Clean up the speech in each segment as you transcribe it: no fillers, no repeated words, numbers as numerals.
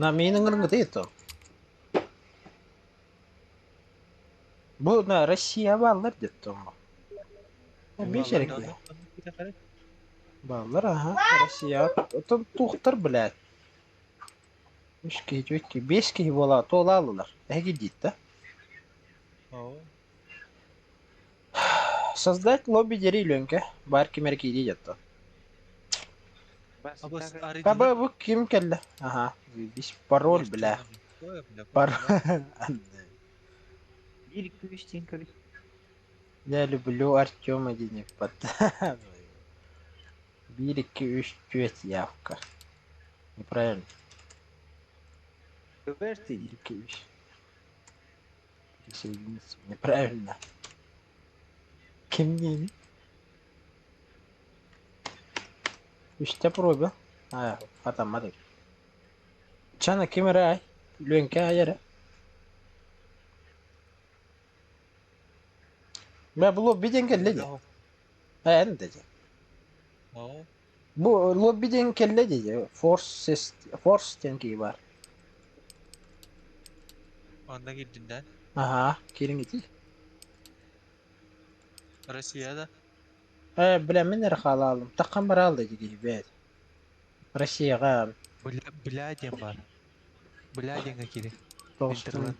На миин ыҥырыҥҥытый то. Бу на Россия бааллар диэт тоҥмо. Биэс Бааллар эрэ да оннук китэхэрэ. Бааллар аха Россия оттон туохтар блядь. Үс киһи, түөрт киһи, биэс киһи буола туолааллылар. Эһиги диит да? Оо. Создать лобби дери Ленка. Бар ким эрэ киирии дьатта. Абас Таба арыйдылар. бу ким кэллэ? Аха, бис пароль бля. Борчуган. Ой, бля, Пар... Биир күүс диэн көрүс. Я люблю Артема Дениппат. Биир, икки, үс, түөрт явка. Неправильно. Көбөртүй. Биир, икки, үс. Присоединиться. Неправильно. Ким диэни? Үстэ пробил. А, хатаммат эбит. Чана ким эрэ ай? Лүөҥкэ ай эрэ. Бля, бу лобби диэн кэллэ дии. Э, эн да дии. Оо. Бу лобби диэн кэллэ дии. Форс, Форс диэн киһи баар. Онно киирдин да? Аха, киириҥ ити. Россия да? Э, бля, мин эрэ хаалаалым. Таххан бараалла дии киһи бэт. Россияҕа Бля, бля диэн баар. Бля диэҥҥэ киириҥ. тоҕустан Интернет.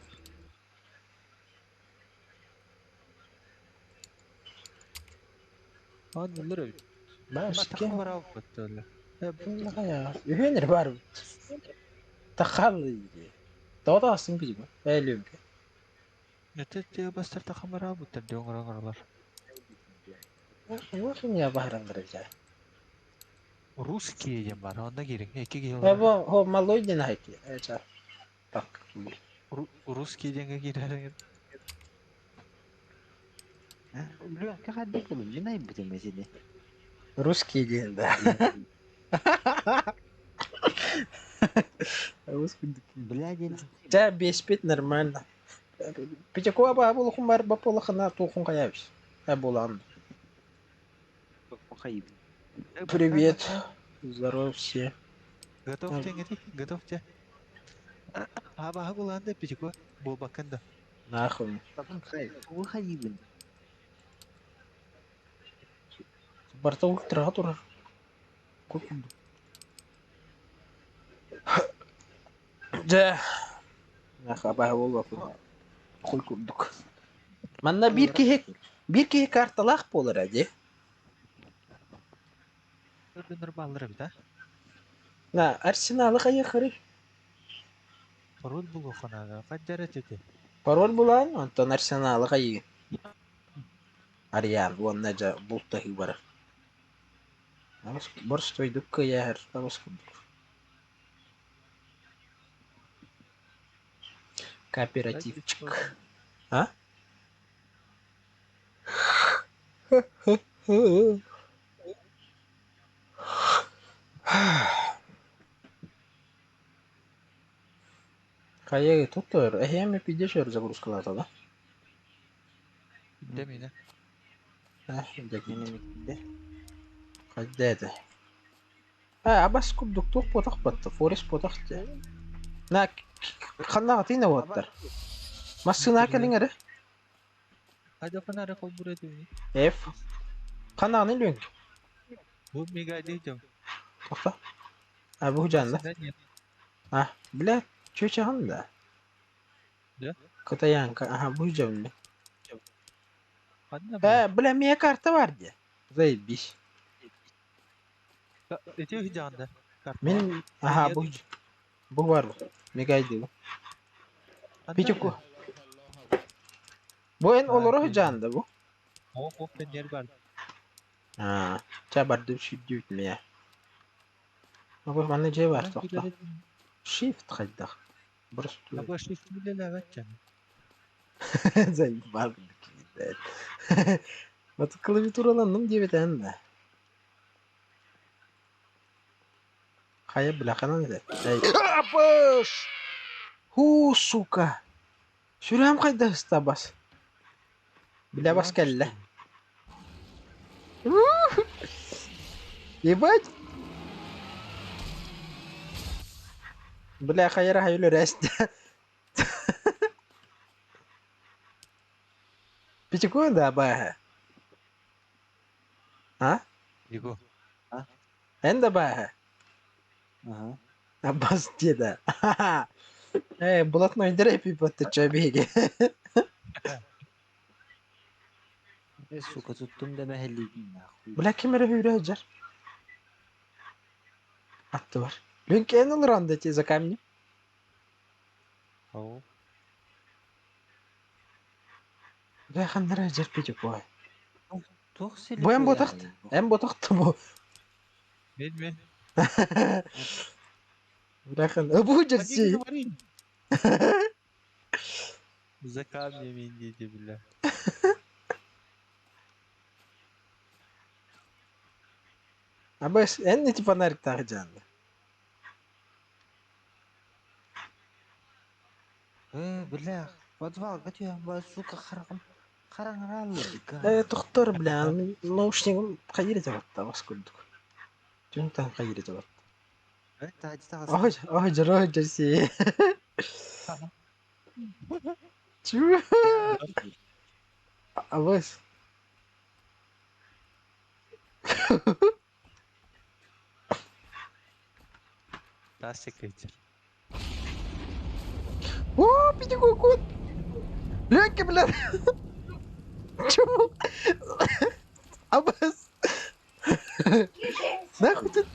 Оонньууллар эбит. Башке Таххан бараалбыт туолла. Үһүөн эрэ баар Таххаалла дии. Тоҕо таҕыстыҥ билима? Ээ, Лүөҥкэ. Это те бастар таххан бараалбыттар диэн оҥорон Уох баһараллар эбит. Русские диэн баар, онно киириҥ. Икки киһи Э, олорор. бу хо малой диэн аһайки. Э, ча. Так. Русские диэҥҥэ киирээриҥ. Лүөккэ хардыы мин айбытым этини. Русский диэн да. Бля диэн Ча биэспит нормально. Пятакова баа булухун бар баполахына туохун хайабыс. Э булан. хайыбын. Привет. Здоров все. Готов диэҥҥитий? Готов те. Абааһы булаан да Пятакова буолбаккын да. Нахуй. Тугу хайыбын? Барта ультраға турар. Дьэ, абааһы буолбаппын. Хуй курдук. Манна биир киһи карталаах буолара дии. Көрдөнөр бааллар эбит а? На, Арсеналы хайыахарый? Пароль булуохха наада. Хайдара этити? Пароль булаан, онтон Арсеналы хайыы. Ариан уонна дьэ бултаһыы барар. Боростуойдук кыайаһар абыс курдук. Кооперативчик. А? Хайа тут эһиэм пидешер загрузкалаата да? Дэминэ. Дьэкиин Хайда этэ? Э, абас курдук туох буотах батта, форест буотах дии. На, ханна атыына уоттар? Массыына кэлиҥ эрэ. Хайда фонарь холбур этими. F. Ханнааны лүҥ? Бу мигайдый дьон. Тоқта. А, бу жанна. А, бля, чүчахан да. Да? Кытаянка, ага, бу жамны. Ханна Э, бля, мия карта бар дии. Заебись. Эти жаанда. Мин, ага, бу бу бар. Мигайдый. Пичуку. Бу эн олоро жаанда бу. О, пенер бар. Аа, ча бардым сүрдүүт мия. Бу манна дьиэ бар тохто. Shift хайдах. Просто. Абы shift билелээбэт Заебал блядь. Вот клавиатураланным диэбит эн да. Хайа бля ханан этэ? Апыш! Ху, сука! Сүрэм хайдах ыстабас? Бля бас кэллэ. Ебать! Бля, хайара хайылы рэст. Пятикуон да абааһы. А? Его. Эн да абааһы. Ага. Абас деда. Э, блатной драйп ты чё беги. Сука, туттум да мэһэлиигин нахуй. Бля, ким эрэ үүрэ сылдьар. Атты бар. Лүҥкээн ылыран да за камни. Ау. Бля, ханнара сылдьар Петюкой. Туох Бу эн слепой ботахт. аҕай бу? Эн ботахт бу. Мен мен. Бля, хан. Бу Ходи жерси. говори. За камнями идите, бля. Абас, эн не фонарик тахджанды. Бля, подвалга түһэн ба, сука, хараҕым хараҥараллар. Э, тохтор, бля, наушнигым хайыр жабатта бас курдук. Түнтан хайыр жабатта. Таһырдьа таҕыста. Ой, ой, жар, жерси. Чу. Абас. Тасик ветер. О, Петюкой кот. Лёнька, бля. Чу. Абас. Нахуй ты?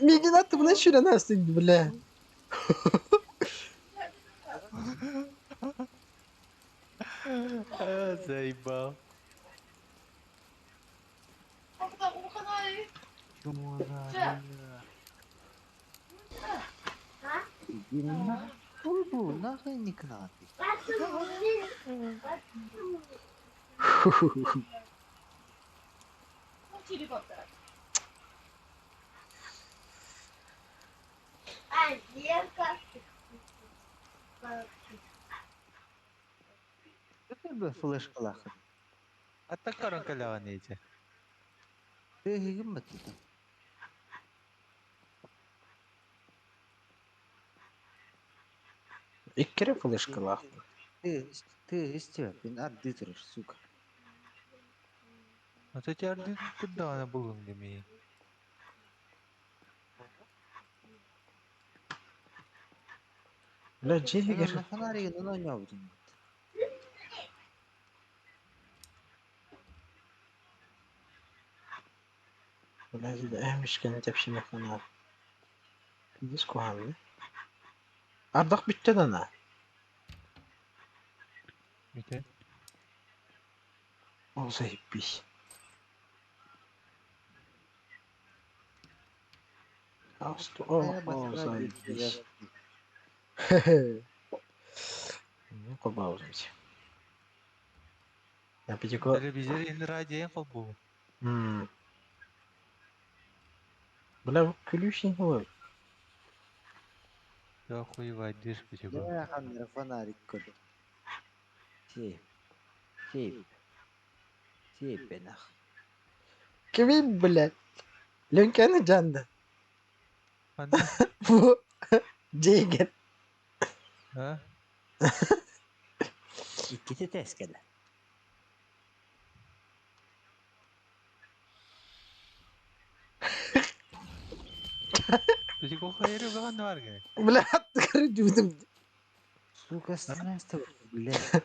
Мигин аттыбына шүрен астың, бля. Заебал. Иди нахуй, бу, нахуй не к надо. Б флешкалаах. А так корон каляҕын эти. Тыһыгым баттыта. Иккере флешкалаах. Ты истебеппин арды турар, сука. А то тебя куда булун демей. Бля, дьиэгэр. Фонаригын оонньообутум. Бля, эмишкен тепшиме фонарь. Пиздец куһаҕан. Ардах бүттэ дана. Мите. Ол заебись. О, о, заебись. Ну, кобаузымся. Я Петюко. Телевизор ин радио холбу. Бля, күлүүшин ой. Я хуевать дышь Петюко. Дьэ, ханнара фонарик көрдө. Сиэп. Сиэп. Сиэп нах. Кимин, блядь? Лүҥкэни жанды. Анда. Бу дьиэгэр. А? Иккитэ тэскэлэ. Петюко хайры баган бар гene. Бля, көрдүм. Сука, стресс блядь.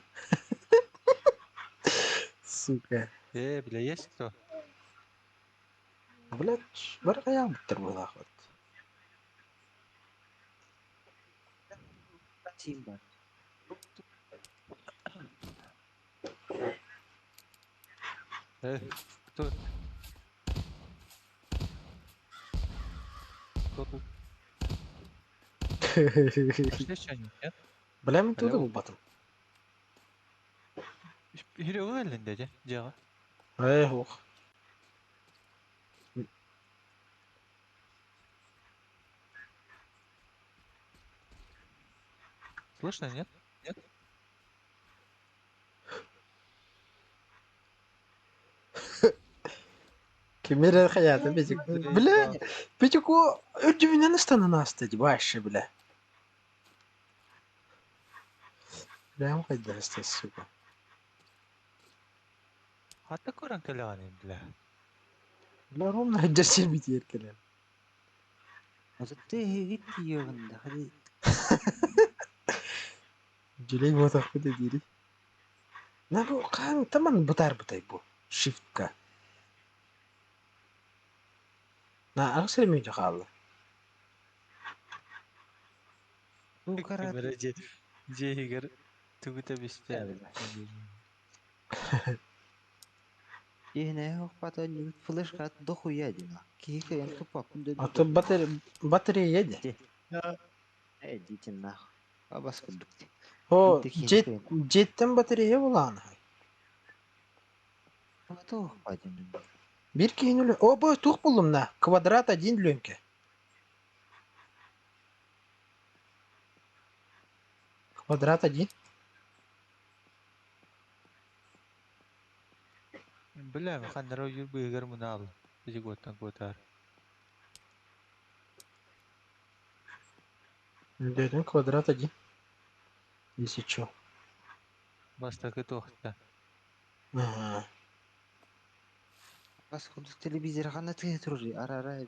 Сука. Бля, есть кто? Блядь, бар каян бүттер буолаах. Симба. Кто? Кто тут? Нашли что-нибудь, нет? Бля, мен туды Алло. булбатым. Серега эллин дядя, дьиэҕэ. Эй, ох. Слышно, нет? Нет? Кимире хаята битик. Бля, битику үрдүбүнэн ыстанан ааста ди вообще, бля. Прям хайдаста, сука. Хата көрөн кэлэҕиний, бля. Бля, ровно сылдьар сирбитигэр кэлэн. Ты эһигит тиийэҕин да хadi Дьүлэй буотахпыт диири. На бу хаан таман бытаарбытай бу shiftка. На аҕыс эрэ мүнүүтэ хаалла. бу карат Ким эрэ дьиэ дьиэ иһигэр тугу тэбистэ. Иһинэ хоппата флешка дохуя дина. Киһи кыайан туппаппын А то дойду. батарея де. Идите нахуй. Абас курдук. О, Биирдэ киһини дьиэт кыайан дьиэттэн батарея булаан аһай. туппатым. Биир киһини өлө... О, бу туох буллум на? Квадрат один лүөҥкэ. Квадрат один. Бля, ханнара ойуур быыһыгар мунаал. Битигуоттан куотаар. Дөтөн квадрат один. Если чё. Бастакы туохта. Ага. Бас курдук телевизор ханна тыһы турар ара-ара.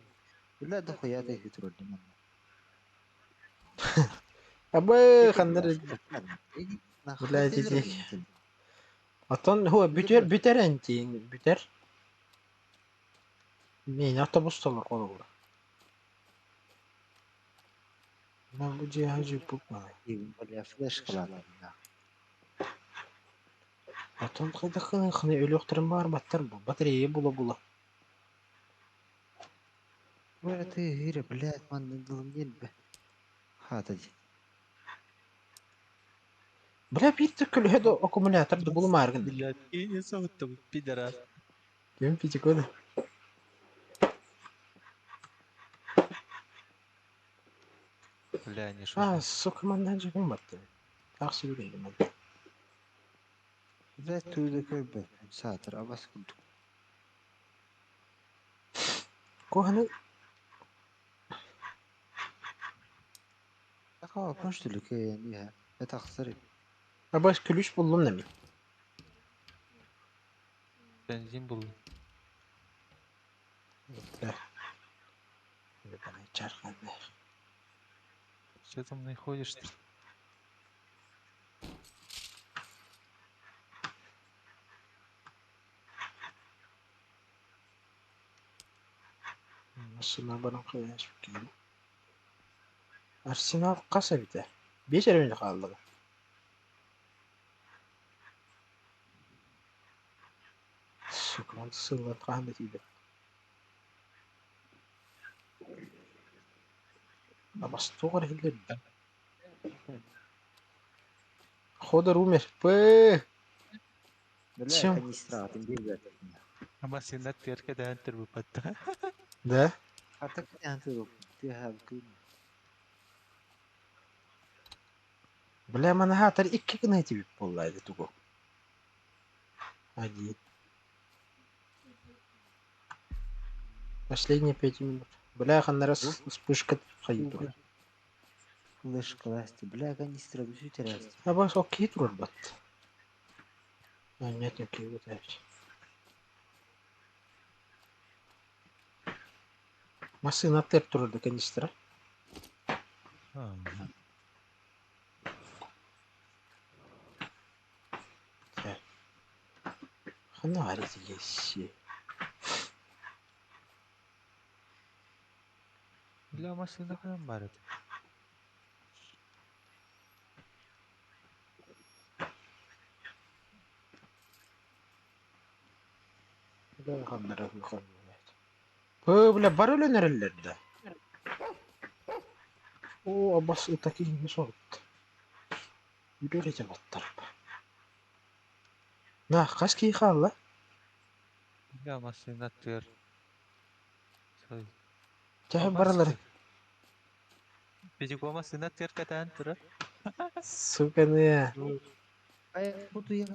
Бля дохуя тыһы турар диман. Абы ханнар Бля, ити Оттон хуа бүтэр бүтэр энтиин бүтэр. Мин автобус толор холобура. На бу дьиэҕэ дьиэппит балай. Бля флешкалаатым. Оттон хайдах гынан ханы өлүөхтэрин баҕарбаттар бу батарея була-була. Бля тыһы блядь манна дылым нельбе. Хата ди. Бля биир да көлөһө да аккумулятор да булумааргын. Блядь, не соһуттубут пидорас. Ким пятикода? Бля, не А, шутка. сука, манна дьиҥ батты. Таах сүрүн манна. Бля тууда көрбөт. Саатар абас курдук. Куһаны Такого пунштулюке я Это ахсары. Абас ключ буллум на мин. Бензин буллум. Бля. Ебаный чарханный. Что там находишь-то? Массыына баран хайаан киирии. Арсенал хас эбитэ? Биэс эрэ мүнүүтэ хаалла. Сука, он сыллан хаһан да тиийбэт. Абас туох эрэ иһиллэр Ходор умер. П. Бля Чем? канистра атын Массыына түөркэ дэһэн турбуппатта. Да? Хата кытаан тыаһаабы Бля, манаһаатар икки гына этибит буолла эбит тугу. Один. Последние 5 минут. Бля, ханнара вспышка хайытур. Флешкаласти. Бля канистра бүтүрәсти. Абас окей турар бат. А, нет, окей, вот это. Массыына тер турар да канистра. Ага. Так. Ханна арити есть. Бля, массыына ханан баар этэ. Бля, ханнара хуйхан. Пы, бля, бар өлөнөрөллөр да. О, абас ытаки не сорт. Үрөр этэ баттар. На, хас киһи хаалла? Бля, массыына түөр. Сой. Чаһы баралар. Пятико массыына түөркэ дэһэн турар. Суканы. Ай буду я.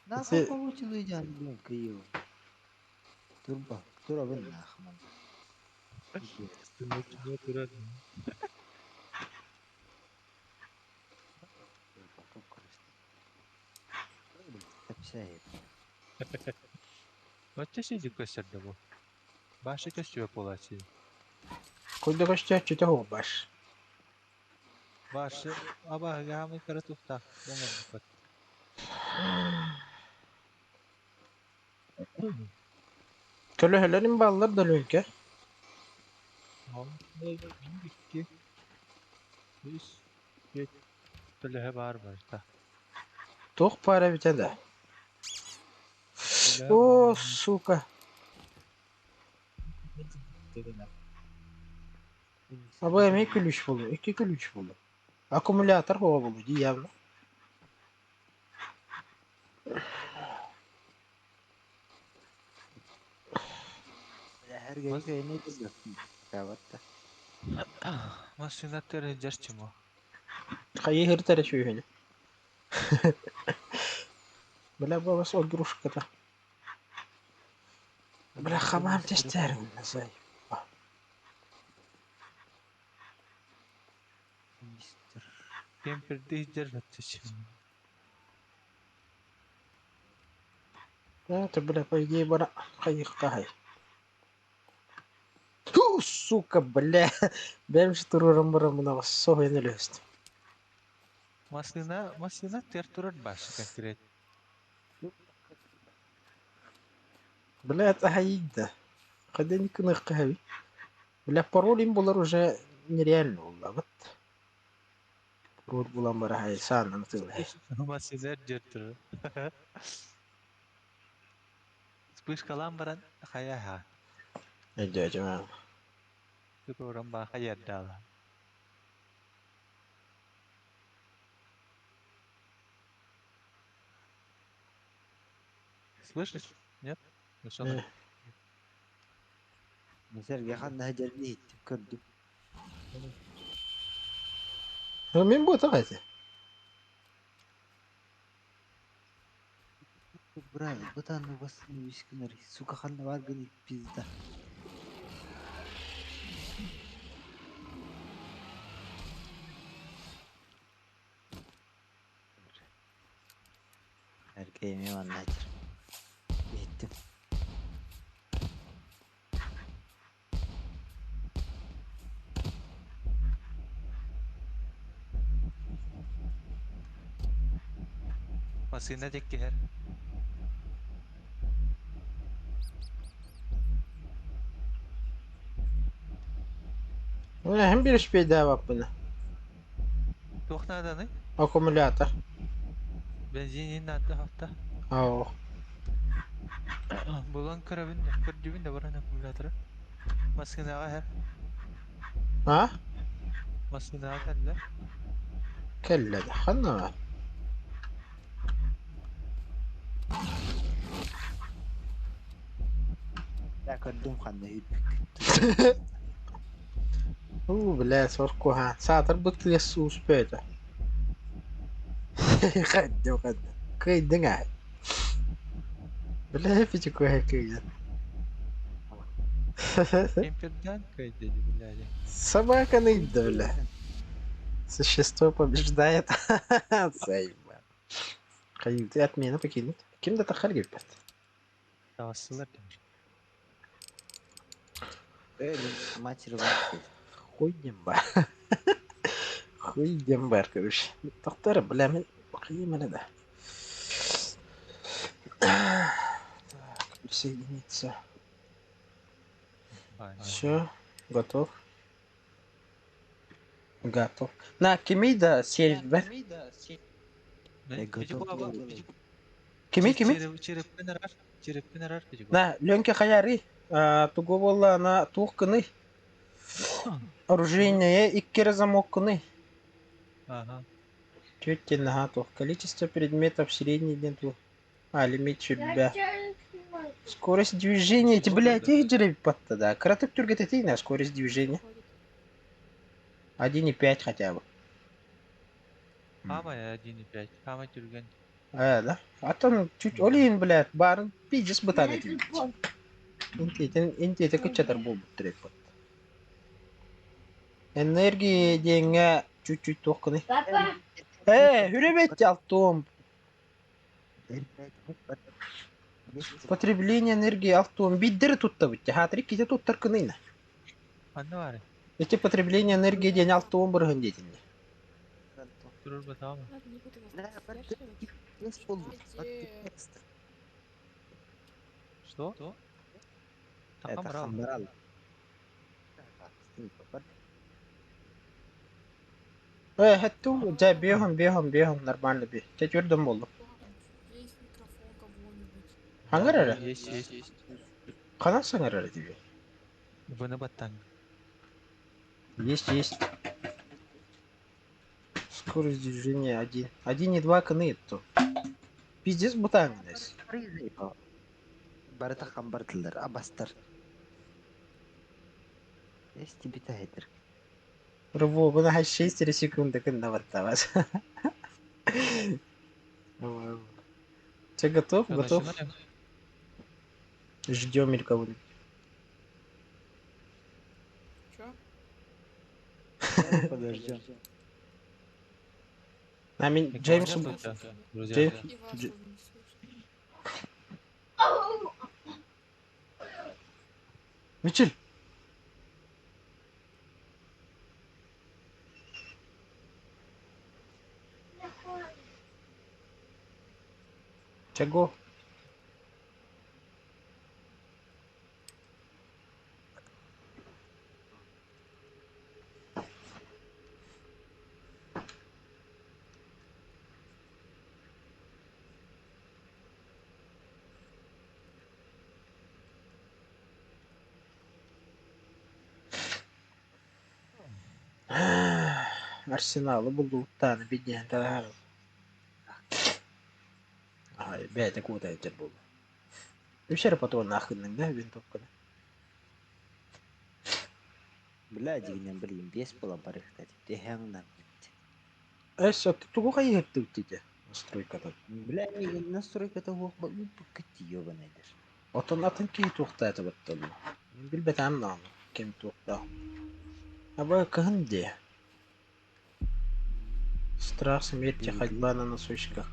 Нахуй Ити получил идеально, блин, криво. Турба, турабын нахман. Түмүк турар. Тепсәй. Оччо сидик көстөрдө бу. Башы көстүбэ буолааччы. Куйда көстөөччүтэ хугбаш. Башы абааһыга хаамый кыра тухтаах оҥорбуппат. Көлөһөлөрүн баллар да лүҥкэ. Биир, икки, үс, түөрт төлөһө баар барыта. Туох баар эбитэ да. Төлөһө О, баар. сука. Абы эмиэ күлүүс буолуо, икки күлүүс буолуо. Аккумулятор хуга буолуо дии явно. Бля, эргэ не да. Машина төрө чмо. Хайы хыртара сүүһүнэ. Бля, бабас игрушката. Бля, хабам тестерин зай. Мистер. Кемперде иһдэр баттычым. Это, бля, по идее, бара хайы. Фу, сука, бля. Бэм штурурам барам сохуйны лөст. Машина, машина тер турар башы конкрет. Бля, это хаида. Когда не кынах. Бля, пароль им булар уже нереально булла. Вот. Пароль булан бара хай сан натыл. Машина жер турар. Вспышкалан баран хая ха. Эдэ жама. Туран ба хаярдала. Слышишь? Нет? Ну что? Сэргэ ханна хадьарни иттим көрдүм. Мен бу тагайты. Брат, бытанны басын вискинер. Сука ханна бар гыны пизда. Эргэ эми манна хадьар. Иттим. Машина деккер. Hem bir iş bir daha bunu. Туохнаданы? Аккумулятор. Бензинин надо хafta. Ау. Булан көрөбүн да, көрдүбүн да баран аккумуляторы. Машинага хер. А? Машинага кэллэ. Кэллэ ханна. Я көрдүм ханна үрбүк. У, бля, соркуха. Саатар быттыга суус бөтө. Хадды хадды. Кыйдың ай. Бля, пичи куха кыйды. Кемперден кайды бля. Собака ныйда, бля. Существо побеждает. Заебал. Хайы, отмена покинуть. Ким да тахар гиппет. Тавассылар. Матери бар. Хуй бар. Хуй бар, короче. Тохтар, бля, мен кыймана да. Так, присоединиться. Все, готов. Готов. На, кими да сервер. Готов. Кими, кими? Череппин арар. На, Ленке хаяри. Туго болла на тух кыны. Оружейное иккере замок кыны. Ага. Чуть на тух. Количество предметов средний день тух. А, лимит чүббә. Скорость движения. Эти, блядь, их деревья да. Краток түргететей на скорость движения. 1,5 хотя бы. Хамай 1,5. Хамай түрген. А, да? А то чуть олин, блядь, барын пиздец бытан этим. Интиэтэ кыччатар буолбуттар эппит. Энергия диэҥҥэ чуть-чуть туох гыный? Ээ, үрүбэт алтуом. Потребление энергии алтуом биддери туттабыт. Хаатыр икките туттар кыныйна. Ханна баар? Ити потребление энергии диэн алтуом бырыһын диэтинне. Турur батаҕа. Ладно, не буду вас Да, задерживать. Есть полный. Ждите. Что? Это Такам брал. хамбарал. Ээ, хетту, дьэ, биэһон, биэһон, биэһон, нормально би. Чэ, түрдөн болду. Есть микрофон кого-нибудь. Хаңар эрэ? Есть, есть, есть. Ханан саҥар эрэ тебе? Вына баттан. Есть, есть. Скорость движения 1. 1,2 кны то. Пиздец бутаҥнес. Барыта хамбардылар, абастар. Есть тебе тайдер. Рывогу на 6 секунды кынна баттабас. Че, готов? Всё, Готов? начинаем. Ждем или кого-нибудь. Чё? Подождем. Амин, Никого Джеймс... нет у тебя, друзья? Джеймс... И вас Дж- тоже не слышно. Мичель! Чего? Арсеналы буллуттааны бидиэн таһаар. Ай, бэйэтэ куота этэр буолла. Үс эрэ патрон аахынныҥ да винтовканы. Бля, дигинен билим, бес була барыхта деп. Дехаңнан. Эс, тугу хайыһыттыбыт дии настройкатын. Бля, мигин настройката хуох буккити ёбанайдыр. Отон атын киһи туохтаата батталла. Мин билбэтээм даҕаны ким туохтаах. Аба кыһын дии. Страх смерти, ходьба на носочках.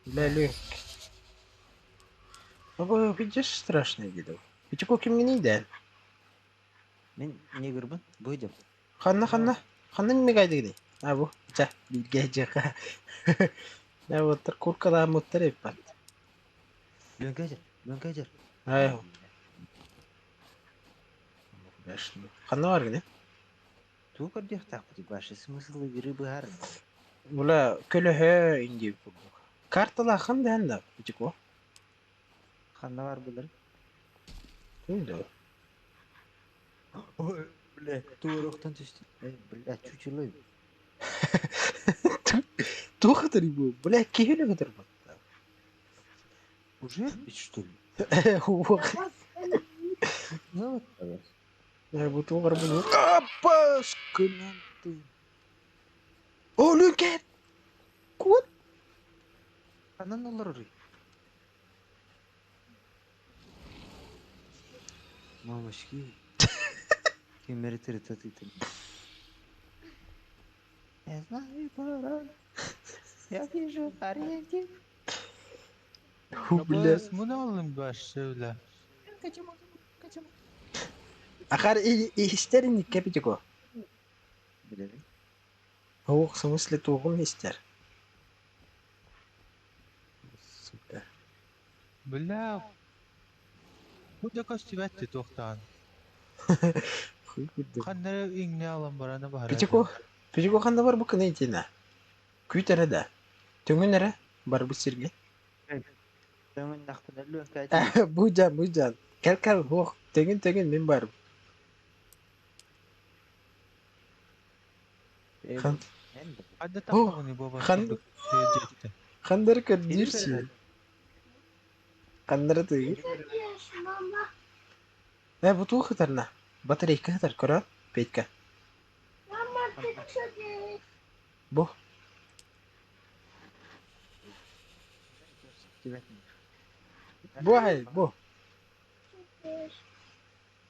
Бля, Лёнька. Аба, видишь, страшный дедов. Ити кимҥиний да? Мен негрбын, бу деп. Ханна ханна? Ханна мигайдыгыный? А бу, ча, билге жака. Да вот куркаламыттар эппат. Лөнкәжер, лөнкәжер. Ай, Ханна бар гыны? Туу көрдүөх таахпыт башы смысл игры быһар. Була көлөһө инди курдук. Картала хан да да, битико. Ханна бар булар. Тунда. Ой, бля, туорохтан түстү. Э, бля, чучулой. Тух бу. Бля, кихиле кытыр бу. Уже бит что ли? Ух. Ну вот. Я бу тугар бу. Апас кынанты. О, Люкет! Кут? Анан олар урый. Мамочки. Кемери тырытат итин. Я знаю пароль. Я вижу ориентир. Фу, бля. Муну алым баш, бля. Ахар истерин кепитико. Билебин. Ох, в смысле тугун истер. Сука. Бля. Бу да көстүбэт туохтаан. Хуй курдук. Ханнары иңне алам бараны баһара. Пичико, Пичико ханна бар бу кына итина. Күйтере да. Төңүн эрэ бар бу сирге. Төңүн нахпына лөнкәжер. Бу жан, бу жан. Кел кел, ох, төгүн төгүн мен бар. Хан Ханна тахтагыны бу баш. Хан- хандар көрдүрсү. Хандар тыгы. Э, бу туох хытарна. Батарейка хытар, көрө, Петька. Бу. Бу ай, бу.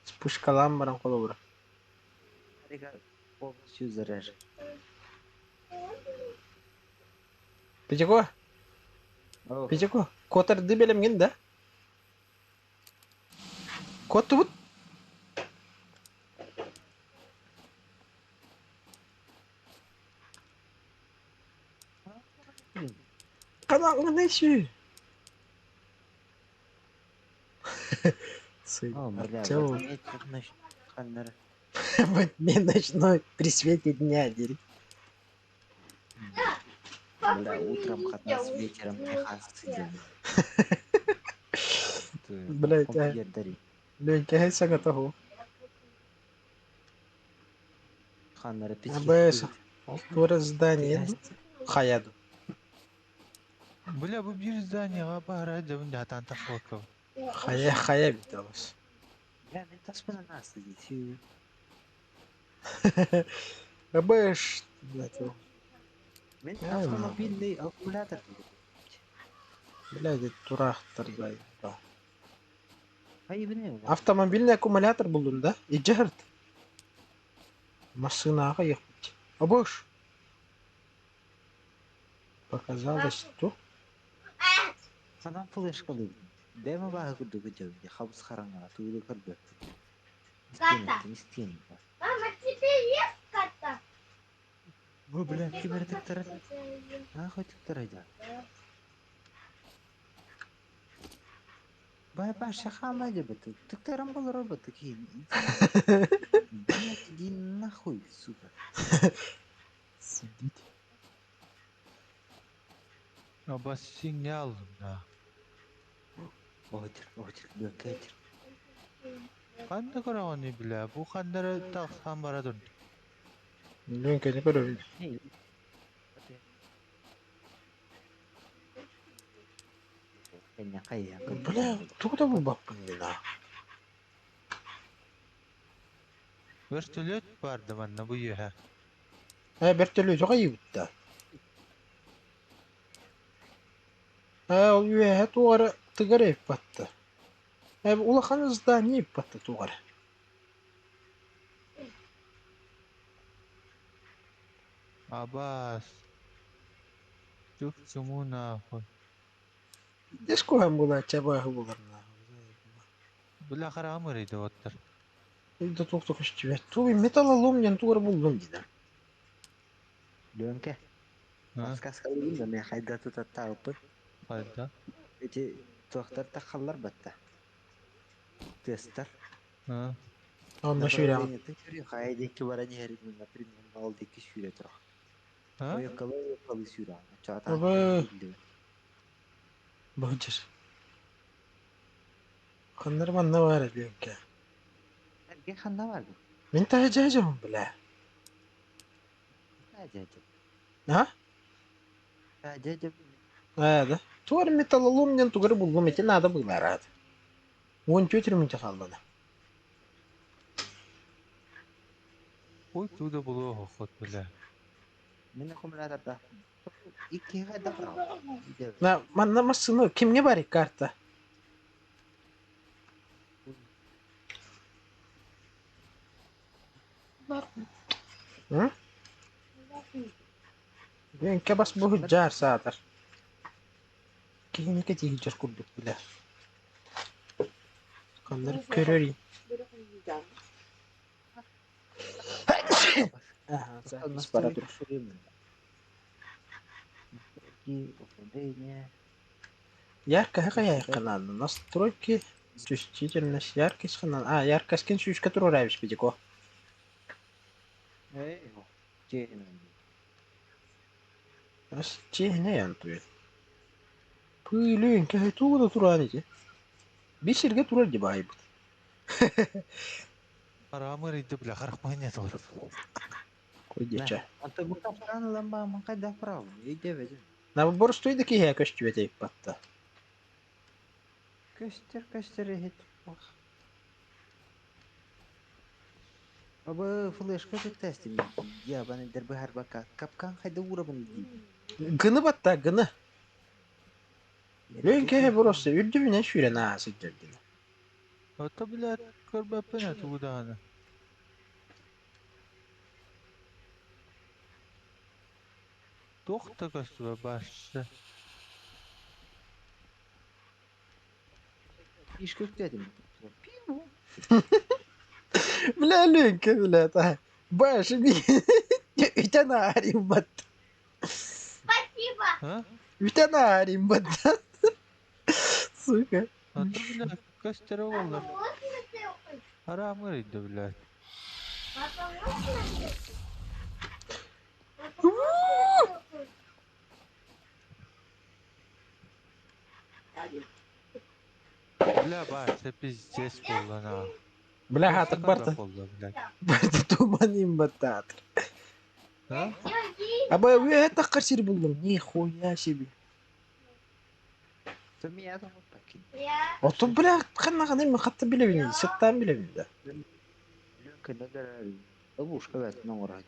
Вспышкалаан баран холобура. Полностью заряжен. Петяко, О, Петяко, куотарды бэлэмҥин да? Куоттубут? Ханаҥҥын сү. О, бля, Артём. вот этих ханнар. Во ночной при свете дня, дери. Бля, утром хата с вечером Техас сидели. Блядь, а. Компьютеры. Ленька саҥата суох. Ханнары АБС. Туора здание хайа дуу. Бля, бу биир зданиеҕа баара дьабын дьаатаан тахсыбакка. Хайа хайа бит алыс. Бля, мен таспын нас сидит. АБС, блядь, ол. Мен Я автомобильный аккумулятор. Блядь, тураахтар блядь. Ай, блин. Автомобильный аккумулятор булдун да? Иджарт. Массынаҕа ехать. Абыш. Показалось то. Санам флешка лыгын. Дэма баһы курдук дьабы хабыс хараҥа туулу көрбөт. Карта. Истиэн Мама, тебе есть карта? Бу бля ким эрэ тыктарар? Нахуй тыктарайда. Бай баша хама дебет. Тыктарам болор робот кин. Блять, иди нахуй, сука. Сидеть. Аба сигнал да. Отер, отер, бөкетер. Ханна көрөҕүнүй бля, бу ханнары тахсан бара турда. Ленька не көрөбүн. Бля, тугу да булбаппын мин аа. Вертолет барды манна бу үөһэ. Ээ бөртөлүөтү хайыыбыт да. Ээ ол үөһэ туох эрэ тыгар эппатта. Ээ улахан здание иппатта туох эрэ. Абаас. Тух чему нахуй. Дес куһаҕан буолааччы абааһы буолар нахуй. Бля хараҕым ыарыйда уоттар. Да туох да көстүбэт. Тугуй металлолом диэн тугу эрэ буллум диэн. Ленка, А, подсказка да мен хайда тутаттаабыппын. хайда? Эти туохтар таххаллар батта. Тестер. А, Онно сүүрэҕин. Хайа диэки баран иһэрин, например, ол диэки сүүрэ турар. а? Ойуккалы ойуккалы сүүрэ. Абы. Быһычыр. Ханнар манна баар Ленка. Эрге ханна бар бу? Мин таһырдьа сылдьабын бля. Дядя. А? Дядя. Ээ да. Туох эрэ металлолом диэн тугу эрэ буллум ити наада быылаараат. 14 минутэ хааллана. Ой, туда булуох охот бля. Мен аккумуляторда. Икки хайда барал. На манна массыына кимҥэ барый карта? М? Ленка бас быһыдьаар саатар. Киһини кэтиһдьэр курдук билэр. Ханна эрэ көрөр Аха, запись бара тур. Управление. Яркоһы хайаайханаанна настройки чувствительность яркость ханан а яркость сүүскэ туруораа эбиспитико Эй, чейн. Ас чиэһинэй антуйан Пыылыын кэһэ тугу да тураан ити Биир сиргэ турар дии баайбыт Хараҕым ыарыйда бля, харахпын не толору. Куйдеча Антон бу капкан ылан бааман хайдах право? Өйдөбөтүм. На боростуой да киһи көстүбэт эйпатта Көстөр көстөр иһит. Абы флешка тестим. Я баны дербы харбака. Капкан хайда урабын дии. Гыны батта гыны Лөөн кэһэ боростуой үрдүбүнэн сүүрэн ааһа сылдьар дии. Ото, блядь, көрбөппүн ээ тугу даҕаны. Туох да көстүбэт баарса. Фишка үктээтим. Пиу. Бля, Ленка, бля, та. Баш, үтэн аариммат. Спасибо. А? Үтэн аариммат. Сука. Ото, блядь, көстөрө Папа, буоллар. можно селфи? Араамыр ыйда, блядь. Папа, можно селфи? Папа, можно селфи? Бля, баарса пиздец буолла наа. Бля, Туох да хаатыр көрбөт барта. буолла, блядь. Барта туман имбаттаатыр. А? Аба үөһэ таххар сир буллум. Нихуя себе. Томия пакин. Я. Ото бля ханна мен хатта билебин, сыттаан билебин да. Ленка надо ловушка бэт ноҥорат.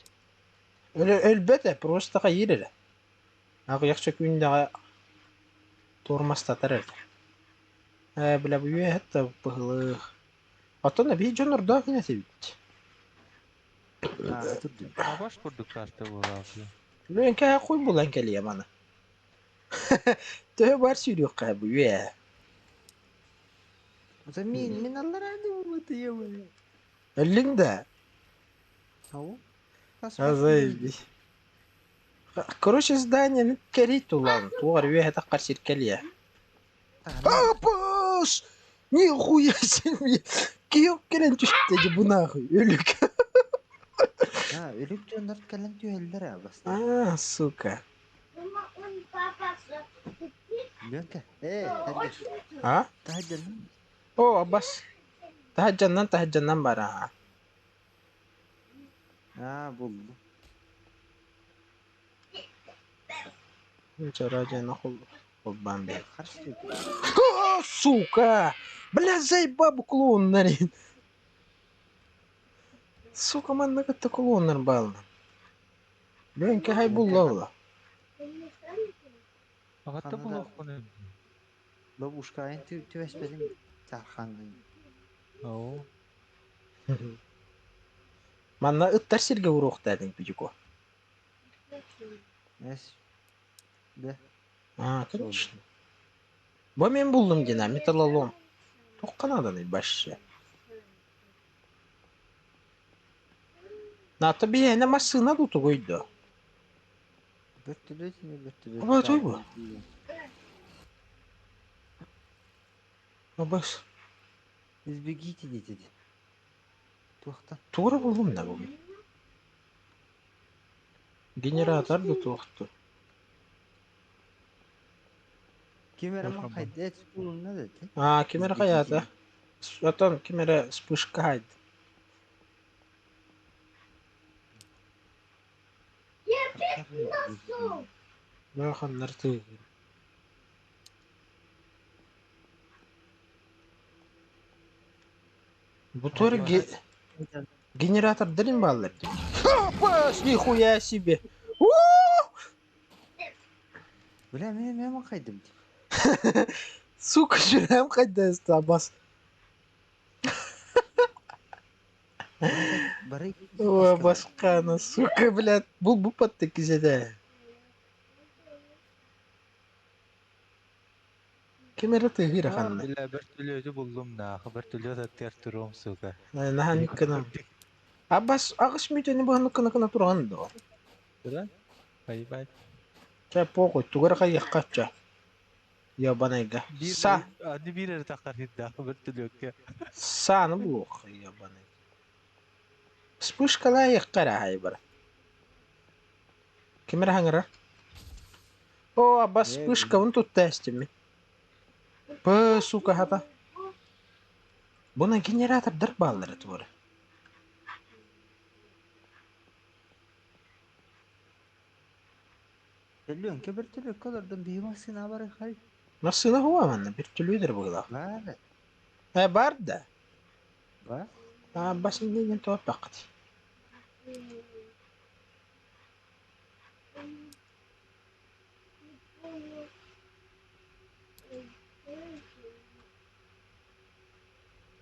Өлбөт просто хайыр эрэ. Аҕыйах сөкүүндэҕэ туормастатар эрэ. Ээ, бля бу үөһэ да быһылыах. Оттон эбии дьон ордоох этибит. Аа турдум. Абаш курдук карта буолаах, бля. Лүөҥкэ хуй булан кэлиэ маны. Төһө бар сүүрүөххэ бу үө. Это мин мин алларады вот ё. Өллүҥ да? Ау. А заебись. Короче, здание кэрий тулан. Туар үөһэ таххар сир кэлиэ. Апаш! Нихуя себе! Киок кэлэн түстэ дьэ бу нахуй өлүк. А, өлүк дьоннор кэлэн түһэллэр аа баста. А, сука. Думаю, он папа Ленка, э, Сергей, А? таһырдьанан О, абас. Таһырдьаннан таһырдьаннан бара. Аа, булду. Чара дьэ хол холбаан бэр. Харчы. А, сука! Бля, заебабу клоуннар. Сука, манна кытта клоуннар баална. Лүөҥкэ хай булла ола. Аҕатта Ханна да булуохпун ловушка айан түбэспэтим саархаҥҥын. Оо. Манна ыттар сиргэ уруохтаатыҥ Петюко. Эс. Да. А, конечно. Бу мен буллум диэн, металлолом. Туохха нааданый вообще? Наата биһиэнэ массыына дуу тугуй доо? Бөртөлүөт ини бөртөлүөт. Аба той бу. Абас. Избегите диэтэ. Туохтан? Туора буллум да бу. Генератор да туохту. Ким эрэ Туох хайда булунна да ти. А, ким эрэ хайаата? Отон ким эрэ вспышка хайда. Ханнар тыыгын. Бу туора генератор дырин бааллар дии. Апас, нихуя себе! У! Бля, мен мен хайдым ди. Сука, сүрэм хайда абас. Бары Ой, баскана, сука, блядь. Бу бу патты кизеде. Ким эрэ тыгыра ханна. Бля, бөртөлүөтү буллум нахуй. Бөртөлүөт аттыгар туруом, сука. Наһаа кына. Абас аҕыс мүтени быһаны кына кына туран доо. Да? Поебать. Чэ похуй, тугар хайыахха ча. Ебанайга. Биир Са, аны биир эрэ таххар хирдаах бөртөлүөккэ. сааны булуох ебанай. Вспышкалаайыахха эрэ хайбара. Ким эрэ хаҥыра? О, абас вспышкабын тутта эстиммин. Пы, сука, хата. Буна генератордар бааллара туора. Ленка бөртөлүөккэ олордум биһи массыына бары хай. Массыына хуа манна бөртөлүөтэр быһыылаах. Бар. Э, бар да. Бар. А, бас иннинэн туорпаккыт.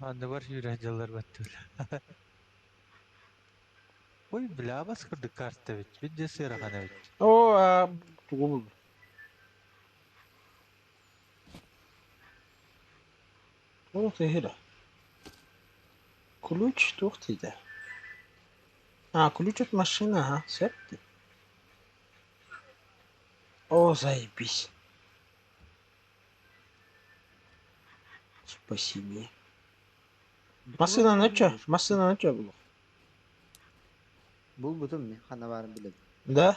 Анныбар сүүрэ дьыллар баттыыр. Ой, бля, бас курдук карта эбит. Бит дьэ сыарахан эбит. О, а, тугу булдум. Ол тыһыра. Ключ туох диэтэ? А, ключ от машины, ага, сөп дии. О, заебись. Спасибо. Массыынаны чө, массыынаны чө булуох. Булбутум мин ханна баарын билэбин. Да?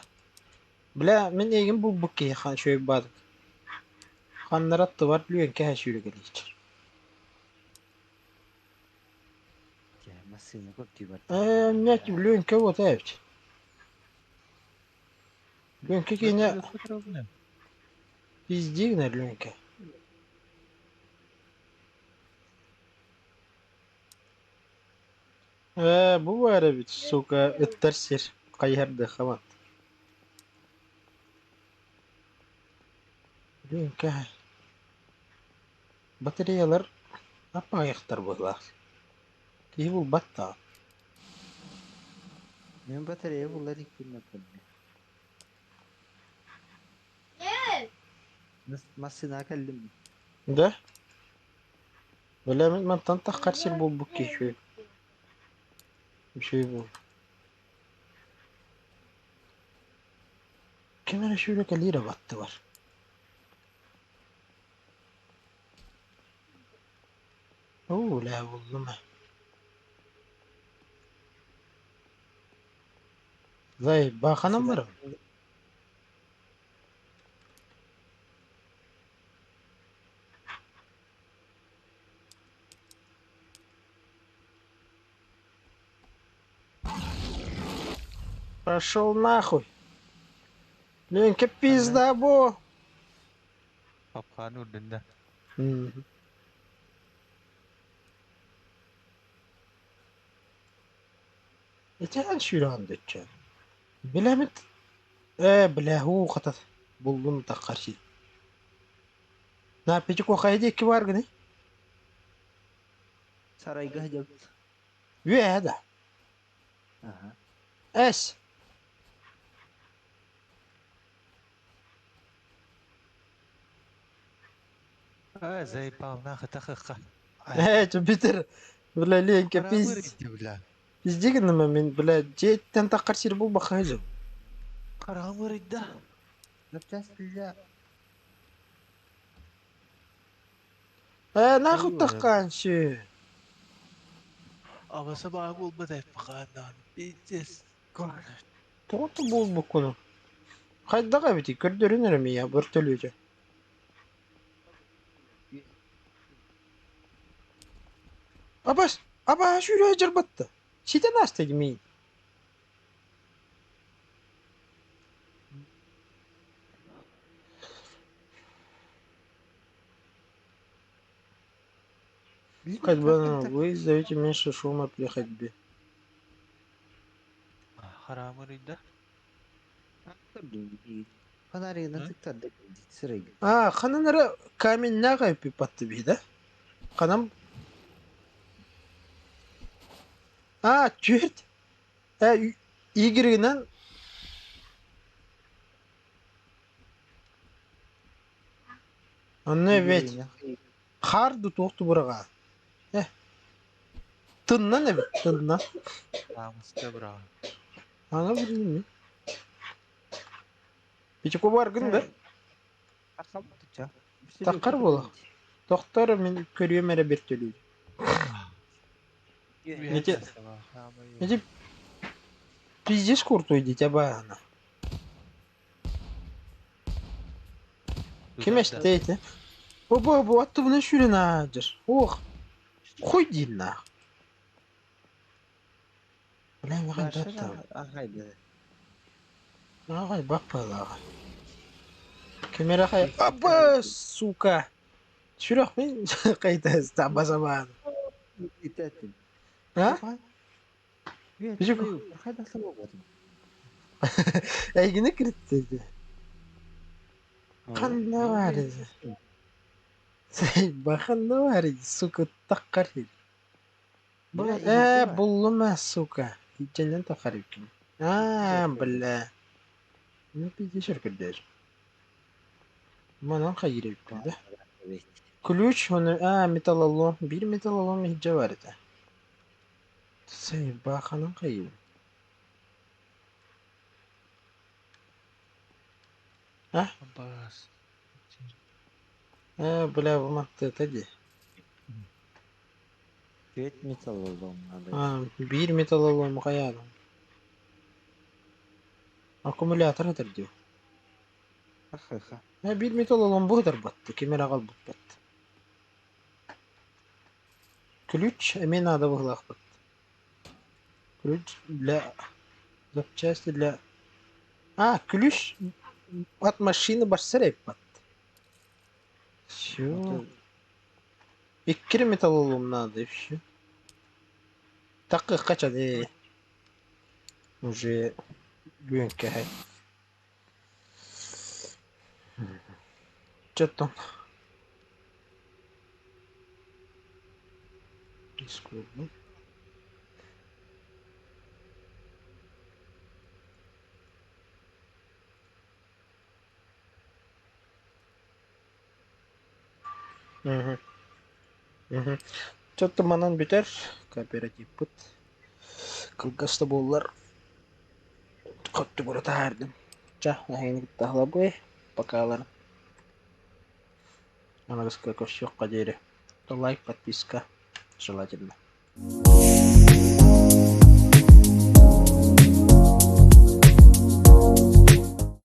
Бля, мин эйигин булбут киһи хан үчүгэй баатык. Ханнара аттыбар лүөҥкэ эһэ сүүрэкэлииччэр. Дьэ, массыына көрдүү Ээ, бардым. нет, лүөҥкэ уота эбит. Лүөҥкэ киинэ Вертолет ровно. пизди гынар лүөҥкэ. Ээ, бу баар эбит, сука, ыттар сир, хайыһардыахха баар. Лүөҥкэ батареялар аппаҕайахтар быһыылаах. Киһи булбат даҕаны. Мин батарея булла иликпин көрдүм. Массыына кэллим. Да? Бля, мин мантан таххар сир булбут киһи үчүгэй. Үчүгэй буолуо. Ким эрэ сүүрэкэлиир абаттыбар. Оо, бля, буллум ээ. Зай, бааханан Массыына барабын. Пошел нахуй. Ленька Ханна пизда бо. Хапкаан урдун да. Мгм. Ити сүүрэҕин дөччө. Билэмит ээ бля һуу хата буллум таххар сир. На пичи куохайа диэки баар гыный? Сарайга сылдьабыт. Үөһэ да. Аха. Эс. А, заебал, нахуй, тахыха. Ээ бүтэр. Бля Ленька Харамыр пиз иди, бля. пизди гыныма мин бля дьиэттэн таххар сир булбахха сылдьабын. Харамыр иди. Запчасть для Ээ нахуй Ой, таххаан сү. Абаса баа булбат эппахааннаан. Пиздец. Тоҕо булбуккуну? Хайдах эбитий көрдөрүн эрэ миэхэ бөртөлүөтэ. Абас, абаа сүүрэ дьарбатта. Ситэн ааста димиин. Блин, Как как бы это? вы издаете меньше шума при ходьбе. Харамыр иди. Фонаригынан тыктарды сырайга. А, ханан эрэ каменняга пипатты да? Ханан... А, черт! Э, Игорьгынан... Онно эбит. Хаар туох быраға. Э, тыннан эбит, тыннан. Аамыста бра. Аны билмейм. Пичко баргын да? Таххар буолла. Тохтор мин көрүөм эрэ бөртөлүүр. Ити- Ити пиздец куртуй дитя баана. Ким эстейти? Бу бу аттыбына сүүрэн аадьыр. Ох, хуй диин наах. Бля, миэхэ даттаабыт. Аҕай баппалааҕа. Ким эрэ хай... Аба, сука! Сүрэх мин хайта басамаан. А? Бичик эйгини кириттеди. Ханна баар Баханна баар сука таххар. Бля, иһирдьэ Э, баар. буллум ээ, сука. Итинэн тахарыккын. Иһирдьэ Аа, көрдө. бля. Ну, пиздец көрдөөр. Манан хайыыр эбиппин да. Ключ, он, аа, металлолом. Биир металлолом иһирдьэ баар этэ. Сайбааханан хайыыбын. А? Абаас. Э, бля, бу маттыата дии. Түөрт металлолом надо. Аа, биир металлолому хайаатым. Аккумулятор этэр дии. Ха-ха-ха. Э, биир металлолом бу ытарбатты, ким эрэ аҕалбыппат. Ключ эмиэ наада быһыылаахпыт. Ключ для запчасти для... А, ключ от машины барсар эппат. Все. Это Иккири металлолом надо и все. Так качан э уже бүгүн Чё там? Дискорд. Мгм. Мгм. Чё-то манан бүтэр. Кооперативпыт. Кылгас да буоллар хоттугура таһаардым. Ча, эһигини кытта аһылабыай. Покалар. Аныгыска көрсүөххэ диэри. Лайк, подписка желательно.